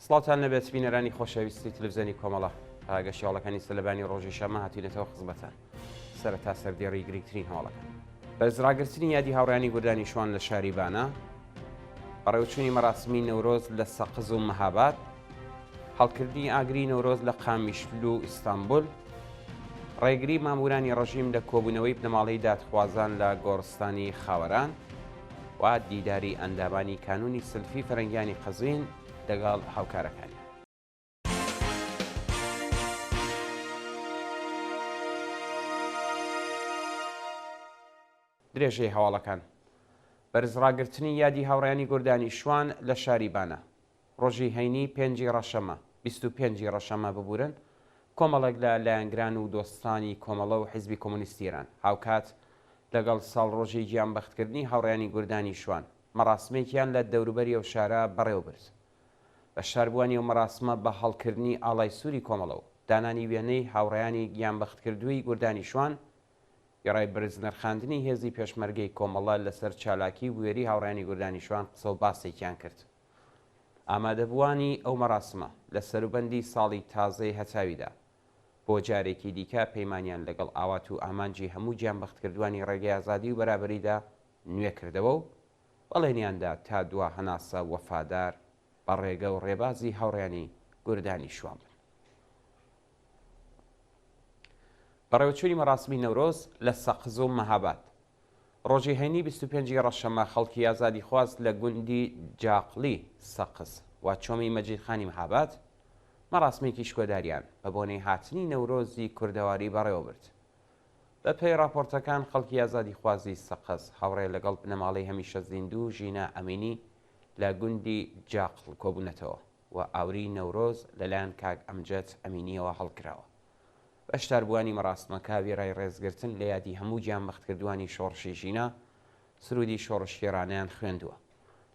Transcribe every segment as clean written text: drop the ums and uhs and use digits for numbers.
سڵاوتان لەبێت بینەرانی خۆشەویستی تلویزیۆنی کۆمەڵە گەشتی هەواڵەکانی سەرلەبانی ڕۆژی شەممە هاتوینەتەوە خزمەتان سەرەتا سەردێڕی گرنگترین هەواڵەکان بەرزڕاگرتنی یادی هاوڕیانی گوردانی شوان لە شاری بانە بەڕێوچوونی مەراسمی نەورۆز لە سەقز و مەهاباد هەڵکردنی ئاگری نەورۆز لە قامیشلو و ئیستانبول ڕێگری مامورانی ڕژیم لە کۆبوونەوەی بنەماڵەی دادخوازان لە گۆڕستانی خاوەران و دیداری ئەندامانی کانوونی سلفی فەرەنگیانی قەزوین لەگەڵ هاوکارەکانیان. درێژەی هەواڵەکان. بەرزڕاگرتنی یادی هاوڕێیانی گوردانی شوان لە شاری بانە. ڕۆژی هەینی پێنجی ڕەشەمە، 25 ی ڕەشەمە ببورن، کۆمەڵێک لە لایەنگران و دۆستانی کۆمەڵە و حیزبی کۆمۆنیستی ئێران، هاوکات لەگەڵ ساڵڕۆژی گیانبەختکردنی هاوڕێیانی گوردانی شوان، مەڕاسمێکیان لە دەوروبەری ئەو شارە بەڕێوە برد. بەشداربووانی ئەو مەڕاسمە بە هەڵکردنی ئاڵای سووری کۆمەڵە و دانانی وێنەی هاوڕێیانی گیانبەختکردووی گوردانی شوان، وێڕای بەرزنرخاندنی هێزی پێشمەرگەی کۆمەڵە لەسەر چالاکی و بوێری هاوڕێیانی گوردانی شوان قسە و باسێکیان کرد. ئامادەبووانی ئەو مەراسمە لە سەروبەندی ساڵی تازەی هەتاویدا بۆ جارێکی دیکە پەیمانیان لەگەڵ ئاوات و ئامانجی هەموو گیانبەختکردووانی ڕێگەی ئازادی و بەرابەریدا نوێ کردەوە و بەڵێنیان دا تا دوا هەناسە وەفادار بە ڕێگە و ڕێبازی هاوڕێیانی گوردانی شوان بن. بەڕێوەچوونی مەراسمی نەورۆز لە سەقز و مەهاباد. ڕۆژی هەینی 25 ی ڕەشەمە خەڵکی ئازادیخواز لە گوندی جاقلی سەقز و چۆمی مەجیدخانی مەهاباد مەراسمێکی شکۆداریان بە بۆنەی هاتنی نەورۆزی کوردەواری بەڕێوەبرد. بە پێی ڕاپۆرتەکان خەڵکی ئازادیخوازی سەقز هاوڕێ لەگەڵ بنەماڵەی هەمیشە زیندوو ژینا ئەمینی لە گوندی جاقڵ کۆبوونەتەوە. و ئاوری نەورۆز لەلایەن کاک ئەمجەد ئەمینییەوە هەڵکراوە. بەشداربووانی مەراسمەکە وێڕای ڕێزگرتن لە یادی هەموو گیانبەختکردووانی شۆڕشی ژینا، سروودی شۆڕشگێڕانەیان خوێندووە.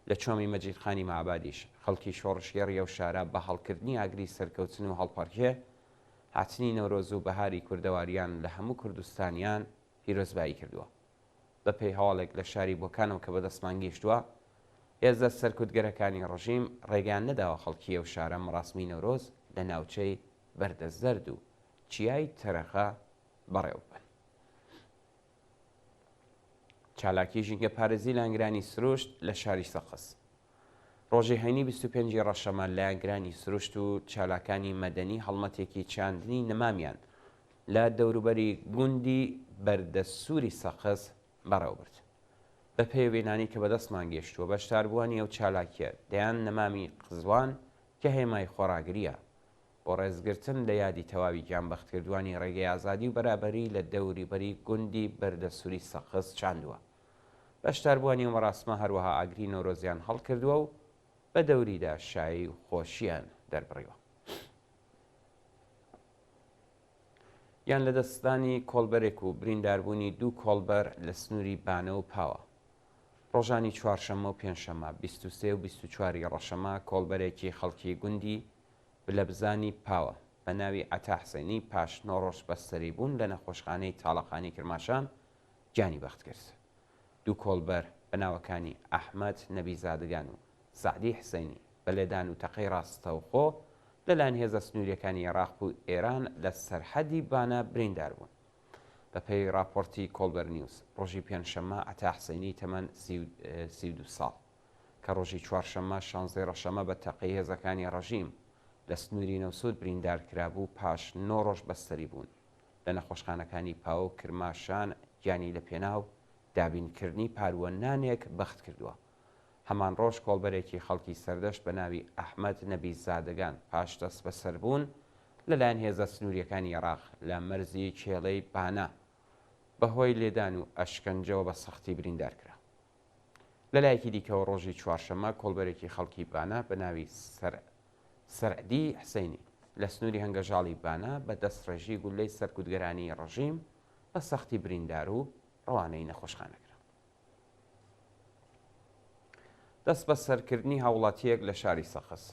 لە چۆمی مەجیدخانی مەهابادیش، خەڵکی شۆڕشگێڕی ئەو شارە بە هەڵکردنی ئاگری سەرکەوتن و هەڵپەڕکێ، هاتنی نەورۆز و بەهاری کوردەواریان لە هەموو کوردستانیان پیرۆزبایی کردووە. بەپێی هەواڵێک لە شاری بۆکانەوە کە بەدەستمان گەیشتووە، هێزە سەرکوتگەرەکانی ڕژیم ڕێگەیان نەداوە خەڵکی ئەو شارە مەراسمی نەورۆز لە ناوچەی بەردەزەرد و چیای تەرەغە بەڕێوە ببەن. چالاکی ژینگەپارێزی لایەنگرانی سروشت لە شاری سەقز. ڕۆژی هەینی 25 ی ڕەشەمە لایەنگرانی سروشت و چالاکانی مەدەنی هەڵمەتێکی چاندنی نەمامیان لە دەوروبەری گوندی بەردەسووری سەقز بەڕێوەبرد. بەپێی وێنانەی کە بەدەستمان گەیشتووە، بەشداربووانی ئەو چالاکییە دەیان نەمامی قزوان کە هێمای خۆڕاگرییە بۆ ڕێزگرتن لە یادی تەواوی گیانبەختکردووانی ڕێگەی ئازادی و بەرابەری لە دەوریبەری گوندی بەردەسووری سەقز چاندووە. بەشداربووانی ئەو مەراسمە هەروەها ئاگری نەورۆزیان هەڵکردووە و بە دەوریدا شایی و خۆشییان دەربڕیوە. گیان لەدەستدانی کۆڵبەرێک و برینداربوونی دوو کۆڵبەر لە سنووری بانە و پاوە. ڕۆژانی چوارشەممە و پێنجشەممە 23 و 24 ی ڕەشەمە کۆڵبەرێکی خەڵکی گوندی بلەبزانی پاوە بە ناوی عەتا حسێنی پاش نۆ ڕۆژ بەستەریبوون لە نەخۆشخانەی تاڵەقانی کرماشان گیانی بەخت کرد. دوو کۆڵبەر بە ناوەکانی ئەحمەد نەبیزادگان و سەعدی حسەینی بە لێدان و تەقەی ڕاستەوخۆ لەلایەن هێزە سنوورییەکانی عێراق و ئێران لە سەرحەدی بانە بریندار بوون. بەپێی ڕاپۆرتی کۆڵبەر نیوز، ڕۆژی پێنجشەممە عەتا حسەینی تەمەن 32 ساڵ کە ڕۆژی چوارشەممە شانزەی ڕەشەمە بە تەقەی هێزەکانی ڕەژیم لە سنووری نەوسوود بریندار کرابوو، پاش نۆ ڕۆژ بەستەری بوون لە نەخۆشخانەکانی پاوە و کرماشان گیانی لە پێناو دابینکردنی پارووە نانێک بەخت کردووە. هەمان ڕۆژ کۆڵبەرێکی خەڵکی سەردەشت بە ناوی ئەحمەد نەبی زادەگان پاش دەستبەسەربوون لەلایەن هێزە سنوورییەکانی عێراق لە مەرزی کێڵەی بانە بەهۆی لێدان و ئەشکەنجەوە بە سەختی بریندار کرا. لەلایەکی دیکەوە ڕۆژی چوارشەممە کۆڵبەرێکی خەڵکی بانە بە ناوی سەرعدی حسەینی لە سنووری هەنگەژاڵی بانە بە دەستڕێژی گوللەی سەرکوتگەرانی ڕژیم بە سەختی بریندار و ڕەوانەی نەخۆشخانە کرا. دەستبەسەرکردنی هاوڵاتییەک لە شاری سەقز.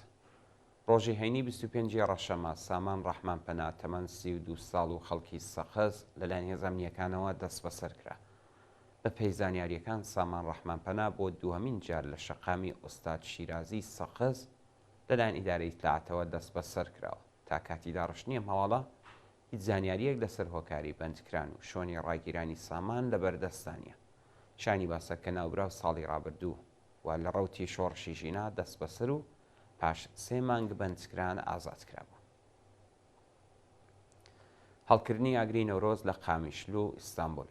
ڕۆژی هەینی 25 ی ڕەشەمە، سامان ڕەحمان پەنا، تەمەن 32 ساڵ و خەڵکی سەقز، لەلایەن هێزە ئەمنییەکانەوە دەستبەسەر کرا. بەپێی زانیارییەکان، سامان ڕەحمان پەنا بۆ دووهەمین جار لە شەقامی ئوستاد شیرازی سەقز. لەلایەن ئیدارەی ئیتلاعاتەوە دەستبەسەر کراوە. تا کاتی داڕشتنی ئەم هەواڵە هیچ زانیارییەک لەسەر هۆکاری بەندکران و شۆنی ڕاگیرانی سامان لەبەردەستدا نییە. شایانی باسە کە ناوبراو ساڵی ڕابردوو و لە ڕەوتی شۆڕشی ژینا دەستبەسەر و پاش سێ مانگ بەندکران ئازاد کرابوو. هەڵکردنی ئاگری نەورۆز لە قامیشلو و ئیستانبول.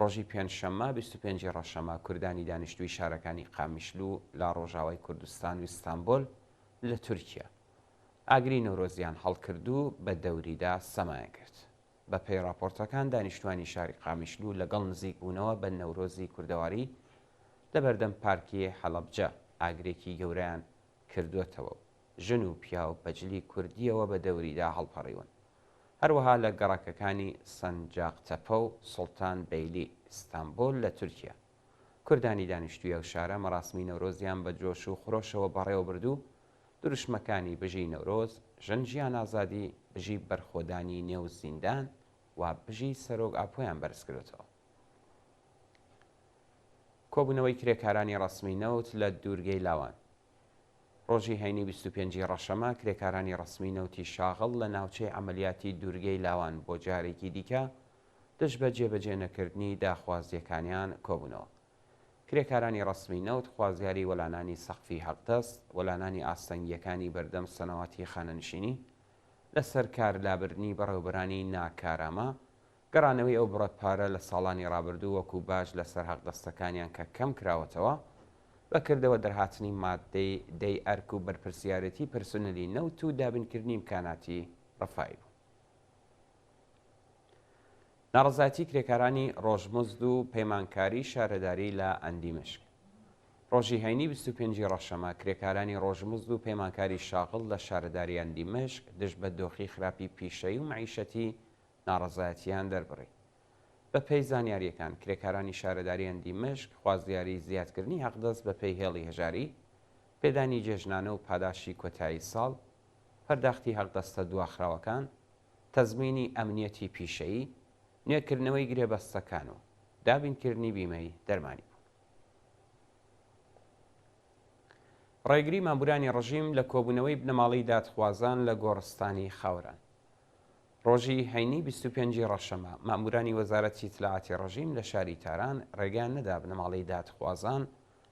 ڕۆژی پێنجشەممە 25 ی ڕەشەمە کوردانی دانیشتووی شارەکانی قامیشلو لە ڕۆژاوای کوردستان و ئیستانبول لە تورکیا ئاگری نەورۆزیان هەڵکرد و بە دەوریدا سەمایان کرد. بە پێی ڕاپۆرتەکان دانیشتوانی شاری قامیشلو لەگەڵ نزیک بوونەوە بە نەورۆزی کوردەواری لە بەردەم پارکی حەڵەبجە ئاگرێکی گەورەیان کردووەتەوە و ژن و پیاو بە جلی کوردییەوە بە دەوریدا هەڵپەڕیون. هەروەها لە گەڕەکەکانی سەنجاقتەپە و سوڵتان بەیلی ئیستانبول لە تورکیا، کوردانی دانیشتووی ئەو شارە مەراسمی نەورۆزیان بە جۆش و خرۆشەوە بەڕێوەبرد و دروشمەکانی بژی نەورۆز، ژن ژیان ئازادی، بژی بەرخۆدانی نێو زیندان و بژی سەرۆک ئاپۆیان بەرزکردۆتەوە. کۆبوونەوەی کرێکارانی ڕەسمی نەوت لە دوورگەی لاوان. ڕۆژی هەینی 25 ی ڕەشەمە، کرێکارانی ڕەسمی نەوتی شاغڵ لە ناوچەی عەمەلیاتی دوورگەی لاوان بۆ جارێکی دیکە دژ بە جێبەجێ نەکردنی داخوازییەکانیان کۆبوونەوە. کرێکارانی ڕەسمی نەوت خوازیاری وەلانانی سەقفی حەقدەست، وەلانانی ئاستەنگییەکانی بەردەم سەنەواتی خانەنشینی، لەسەر کار لابردنی بەڕێوبەرانی ناکارامە، گەڕانەوەی ئەو بڕە پارە لە ساڵانی ڕابردوو وەکو باج لەسەر حەقدەستەکانیان کە کەم کراوەتەوە، بە کردەوە دەرهاتنی ماددەی دەی ئەرک و بەرپرسیارێتی پرسونلی نەوت و دابینکردنی ئیمکاناتی ڕەفاهی بوو. ناڕەزایەتی کرێکارانی ڕۆژمزد و پەیمانکاری شارەداری لە ئەندیمشک. ڕۆژی هەینی 25 ی ڕەشەمە، کرێکارانی ڕۆژمزد و پەیمانکاری شاغڵ لە شارەداری ئەندیمشک دژ بە دۆخی خراپی پیشەیی و مەعیشەتی ناڕەزایەتییان دەربڕی. بە پێی زانیارییەکان، کرێکارانی شارەداری ئەندیمشک خوازیاری زیادکردنی حەقدەست بە پێی هێڵی هەژاری، پێدانی جێژنانە و پاداشتی کۆتایی ساڵ، پەرداختی حەقدەستە دواخراوەکان، تەزمینی ئەمنیەتی پیشەیی، نوێکردنەوەی گرێبەستەکان و دابینکردنی بیمەی دەرمانی بوون. ڕێگری مامورانی ڕژیم لە کۆبوونەوەی بنەماڵەی دادخوازان لە گۆڕستانی خاوران. ڕۆژی هەینی 25 ی ڕەشەمە، مامورانی وەزارەتی ئیتلاعاتی ڕژیم لە شاری تاران ڕێگەیان نەدا بنەماڵەی دادخوازان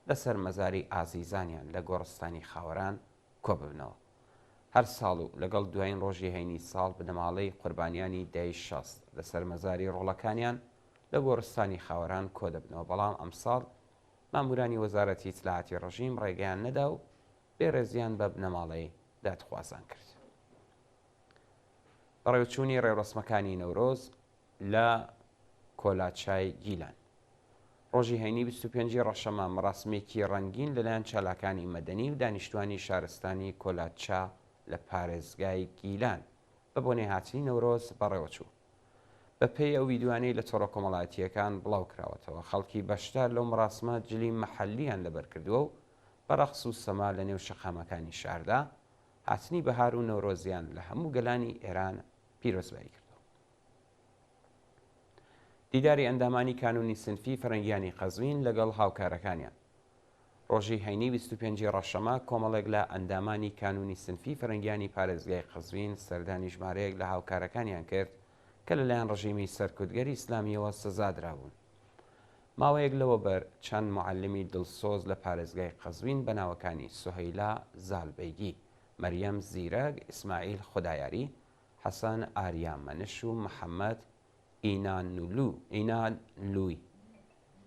لەسەر مەزاری ئازیزانیان لە گۆڕستانی خاوەران کۆببنەوە. هەر ساڵ و لەگەڵ دوایین ڕۆژی هەینی ساڵ بنەماڵەی قوربانیانی دەی 60 لەسەر مەزاری ڕۆڵەکانیان لە گۆڕستانی خاوەران کۆدەبنەوە، بەڵام ئەمساڵ مامورانی وەزارەتی ئیتلاعاتی ڕژیم ڕێگەیان نەدا و بێڕێزیان بە بنەماڵەی دادخوازان کرد. بەڕێوچوونی ڕێوڕەسمەکانی نەورۆز لە کۆلاچای گیلان. ڕۆژی هەینی 25 ی ڕەشەمە مەراسمێکی ڕەنگین لەلایەن چالاکانی مەدەنی و دانیشتوانی شارستانی کۆلاچا لە پارێزگای گیلان بە بۆنەی هاتنی نەورۆز بەڕێوەچوو. بەپێی ئەو ویدیۆانەی لە تۆڕە کۆمەڵایەتییەکان بڵاوکراوەتەوە، خەڵکی بەشدار لەو مەراسمە جلی مەحەلییان لەبەرکردووە و بە ڕەقس و سەما لەنێو شەقامەکانی شاردا هاتنی بەهار و نەورۆزیان لە هەموو گەلانی ئێران پیرۆزبایی کردووە. دیداری ئەندامانی کانوونی سنفی فەرەنگیانی قەزوین لەگەڵ هاوکارەکانیان. ڕۆژی هەینی 25 ی ڕەشەمە کۆمەڵێک لە ئەندامانی کانوونی سنفی فەرەنگیانی پارێزگای قەزوین سەردانی ژمارەیەک لە هاوکارەکانیان کرد کە لەلایەن ڕژیمی سەرکوتگەری ئیسلامییەوە سزا درابوون. ماوەیەک لەوەبەر چەند موعەلمی دڵسۆز لە پارێزگای قەزوین بە ناوەکانی سوهەیلا زالبەیگی، مەریەم زیرەک، ئیسماعیل خودایاری، حەسەن ئاریامەنش و محەمەد ئینانلوی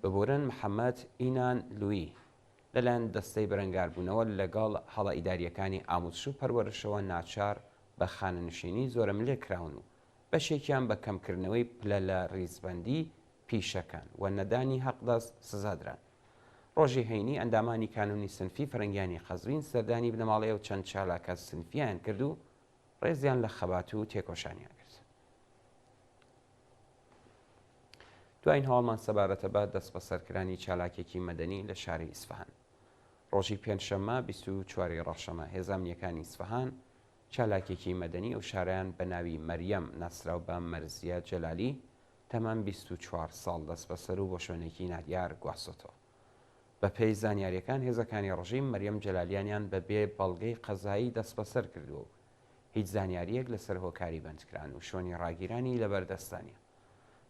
ببورن محەمەد ئینانلوی لەلایەن دەستەی بەرەنگاربوونەوە لەگەڵ هەڵە ئیدارییەکانی ئاموزش و پەروەرشەوە ناچار بە خانەنشینی زۆرەملێ کراون و بەشێکیان بە کەمکردنەوەی پلە لە ڕیزبەندی پیشەکان و نەدانی حەقدەست سزادران. ڕۆژی هەینی ئەندامانی کانوونی سنفی فەرەنگیانی قەزوین سەردانی بنەماڵەی ئەو چەند چالاکە سنفییەیان کرد و ڕێزیان لە خەبات و تێکۆشانیان گرت. دوایین هەواڵمان سەبارەتە بە دەستبەسەرکرانی چالاکێکی مەدەنی لە شاری ئیسفەهان. ڕۆژی پێنجشەممە 24 ی ڕەشەمە هێزە ئەمنییەکانی ئیسفەهان چالاکێکی مەدەنی ئەو شارەیان بە ناوی مەریەم ناسراو بە مەرزیە جەلالی تەمەن 24 ساڵ دەستبەسەر و بۆ شوێنێکی نادیار گواستۆتەوە. بە پێی زانیارییەکان هێزەکانی ڕژیم مەریەم جەلالیانیان بە بێ بەڵگەی قەزایی دەستبەسەر کردووە و هیچ زانیارییەک لەسەر هۆکاری بەندکران و شوێنی ڕاگیرانی لەبەر دەستدا نییە.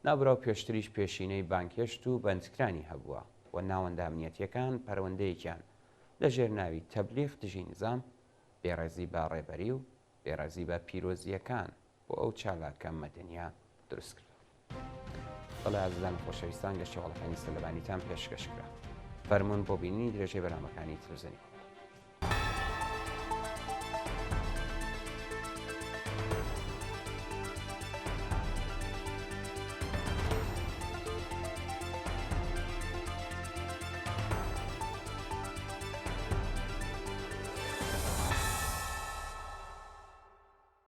ناوبراو پێشتریش پێشینەی بانگهێشت و بەندکرانی هەبووە و ناوەندە ئەمنیەتییەکان پەروەندەیەکیان لە ژێر ناوی تەبلیغ دژی نیزام، بێڕێزی بە ڕێبەری و بێڕێزی بە پیرۆزییەکان بۆ ئەو چالاکە مەدەنییە دروست کردووە. بەڵێ ئازیزان و خۆشەویستان گەشتی هەواڵەکانی سەرلەبانیتان پێشکەش کرا. فەرموون بۆ بینینی درێژەی بەرنامەکانی تلویزیۆنی کۆمار.